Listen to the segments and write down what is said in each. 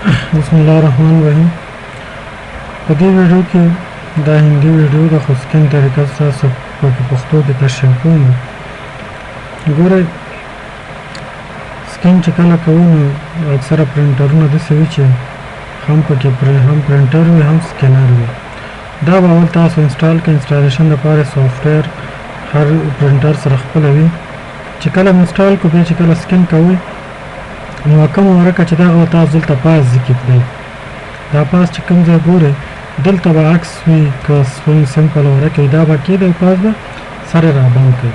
بسم الله الرحمن الرحیم. په دې ویډیو کې دا هندي ویډیو د خو سکن طریقه ستاسو په پښتو کې تشریح کوم. ګورئ، سکن چې کله کوو نو اکثره پرنټرونه داسې وي چې هم پکې هم پرنټر وي هم سکینر وي. دا به اول تاسو install کړئ. installation دپاره software هر پرنټر سره خپله وي. چې کله install کړو، بیا چې کله سکن کوئ نو کومه ورقه چې دغه تاسو دلته پاس ځي کړئ، دا پاس چې کوم ځای ګورئ دلته به عکس وي که simple ورقه وي، دا به کېږدئ، پاس به سره رابند کړئ.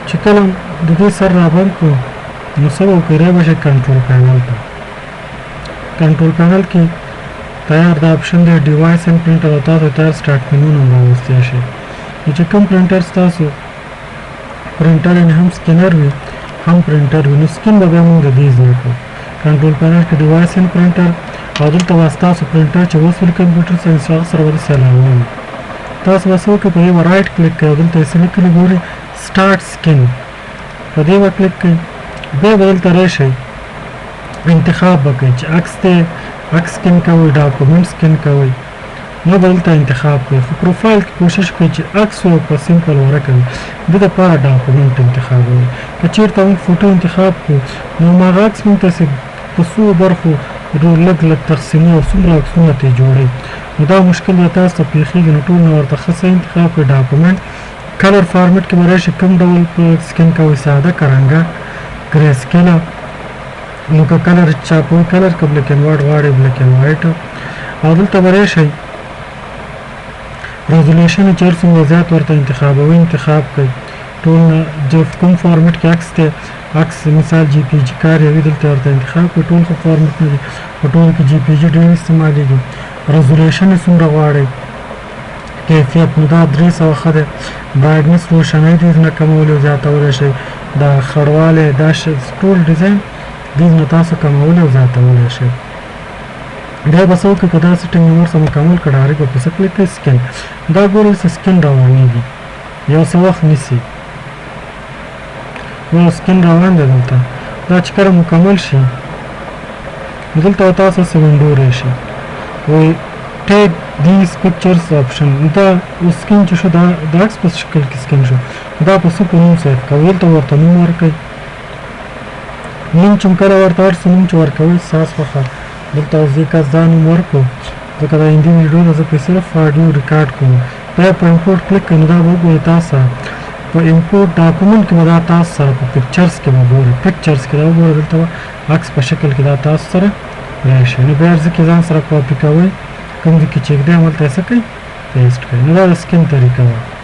چې کله د دې سر رابند کړو نو څه به وکړئ، را به شئ control panel ته. control panel کې تیار دا option دی device and printer، او تاسو تیار start menu هم راوستی شئ. نو چې کوم پرنټر ستاسو پرنټر یعنې هم سکینر وي هم پرنټر وي، نو سکین به بیا موږ د دې ځای کړو. control panel کې device and printer، او دلته به ستاسو پرنټر چې وصل کمپیوټر سره هغه سره به داسې علاوه وي. تاسو به څه وکړئ، په دې به right click کوئ، دلته یې څه لیکلي ګورئ start scan، په دې به کلیک کوئ. بیا به دلته راشئ، انتخاب به کوئ چې عکس دی، عکس سکن کوئ، document سکن کوئ، نو به دلته انتخاب کوئ. خو پروفایل کې کوشش کوئ چې عکس او په simple ورقه وي، د دې لپاره document انتخابوئ. که چېرته موږ فوټو انتخاب کړو نو هماغه عکس موږ ته په څو برخو لږ لږ تقسیمي او څومره عکسونه ترې جوړوي، نو دا مشکل به تاسو ته پېښېږي. نو ټول نه ورته ښه څه انتخاب کړئ document. color format کې به راشي کوم ډول په سکن کوئ، ساده که رنګه gray scale، نو که color چاپوئ color، که black and white غواړئ black and white. او دلته به راشئ resolution چې هر څومره زیات ورته انتخابوئ انتخاب کړئ. ټول نه جف کوم فارمټ کې عکس دی، عکس مثال JPG کار یوي دلته ورته انتخاب کړئ. ټول خو فارمټ نه دي، په ټولو کې JPG ډېر استعمالېږي. resolution یې څومره غواړئ، کیفیت نو دا 300 ښه دی. brightness روښانۍ دې نه کمولی او زیاتولی شئ، دا خړوالی دا ټول ډیزاین دې نه تاسو کمولی او زیاتولی شئ. بیا به څه وکړئ، که دا setting نور څه مکمل کړه direct به په څه کلیک کړئ سکن. دا ګورئ چې سکن روانېږي، یو څه وخت نیسي، نو سکن روان دی. دلته دا چې کله مکمل شي نو دلته به تاسو څه window راشي وایي take these pictures option. دا اوس سکن چې شو دا د عکس په شکل کې سکن شو، دا په څه په نوم save کوئ، دلته ورته نوم ورکړئ. نوم چې کله ورته هر څه نوم چې ورکوئ ستاسو خوښه. دلته اوس دې کس دا نوم ورکړو ځکه دا هندي ویډیو ده، زه پرې صرف audio record کوم. بیا په import کلیک کړئ، نو دا به وګورئ تاسو په import document کې به دا تاسو سره په pictures کې به ګورئ، pictures کې دا وګورئ، دلته به عکس په شکل کې دا تاسو سره راشي. نو بیا هر ځای کې ځان سره کاپي کوئ، کوم ځای کې چې ږدئ هملته یې څه کوئ paste کوئ. نو دا د سکن طریقه وه.